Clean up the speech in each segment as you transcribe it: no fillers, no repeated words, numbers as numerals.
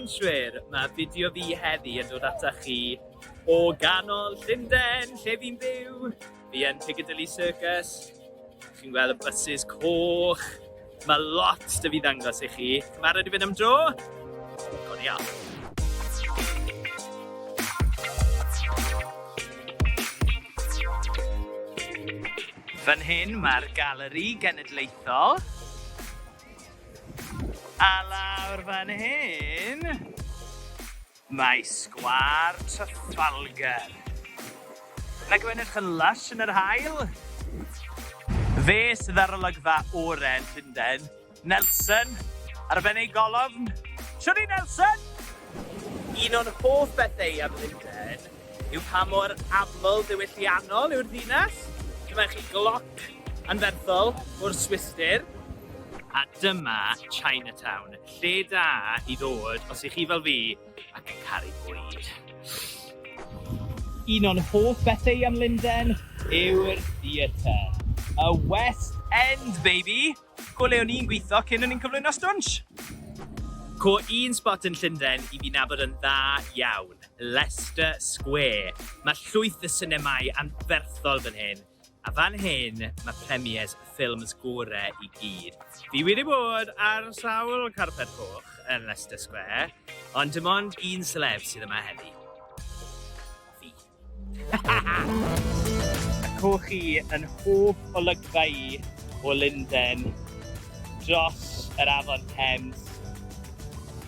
stwnshwyr! Mae fideo fi heddi yn dod ata chi o ganol Llundain, lle fi'n byw. Fi yn Piccadilly Circus. Chi'n gweld y buses coch. Mae lot 'da fi ddangos i chi. Chi'n barod i fynd am dro? Gawn ni off. Fan hyn mae'r Galeri Genedlaethol. A lawr fan hyn mae Sgwâr Trafalgar. Nag yw e'n edrych yn lush yn yr haul? Fe sydd ar olygfa ore yn Llundain, Nelson, ar ben ei golofn. Shwdi Nelson! Un o'n hoff bethau i am Lundain yw pa mor aml ddiwylliannol yw'r ddinas. Dyma chi gloc anferthol o'r Swistir. A dyma Chinatown, lle da i ddod os ych chi fel fi ac yn caru bwyd. Un o'n hoff bethau am Lundain yw'r theatr. Y West End, baby! Co le o'n i'n gweithio cyn o'n i'n cyflwyno stwnsh. Co un spot yn Llundain i fi nabod yn dda iawn, Leicester Square. Mae llwyth y sinemâu anferthol fan hyn, a fan hyn mae premieres y ffilms gore i gyd. Fi wedi bod ar sawl carped coch yn Leicester Square, ond dim ond un celeb sydd yma heddi. Fi. Y coch i yn hoff olygfa i o Lunden dros yr afon Thames.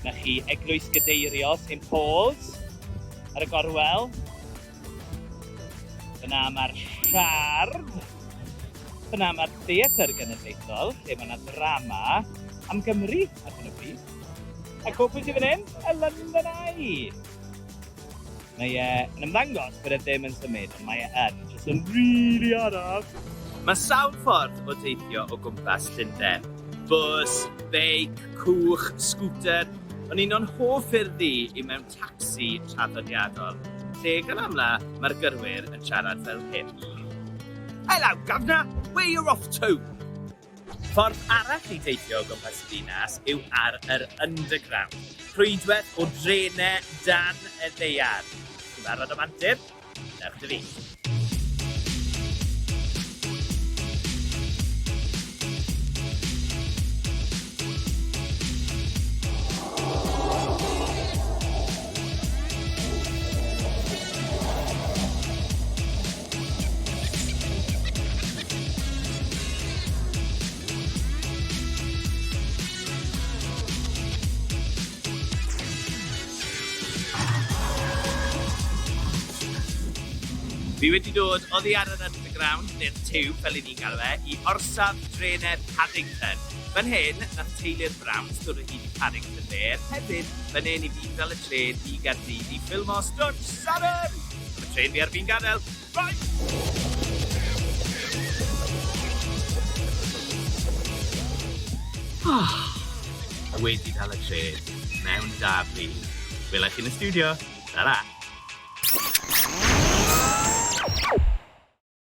Na chi Eglwys Gadeiriol St Paul's ar y gorwel. Fyna mae'r Shard. Fyna mae'r Theatr Genedlaethol, lle mae yna ddrama am Gymru ar hyn o bryd. A co pwy sydd fan hyn? Y London Eye! Mae e yn ymddangos bod e ddim yn symud, ond mae e yn, jyst yn rili araf. Mae sawl ffordd o deithio o gwmpas Llundain. Bws, beic, cwch, sgwter, ond un o'n hoff ffyrdd i yw mewn tacsi traddodiadol, lle gan amla mae'r gyrwyr yn siarad fel hyn. Hello, governor, where you off to? Ffordd arall i deithio o gwmpas y ddinas yw ar yr Underground, rhwydwaith o drenau dan y ddaear. Chi'n barod am antur? Dewch 'da fi. Fi wedi dod oddi ar yr underground, neu'r tube fel i ni'n galw e, i orsaf drenau Paddington. Fan hyn, nath teulu'r Browns dod o hyd i Paddington Bear. Hefyd, fan hyn i fi ddal y trên i Gaerdydd i ffilmo Stwnsh Sadwrn! Mae trên fi ar fin gadael. Bye! Wedi dal y trên mewn da bryd. Wela i chi yn y stiwdio. Tara!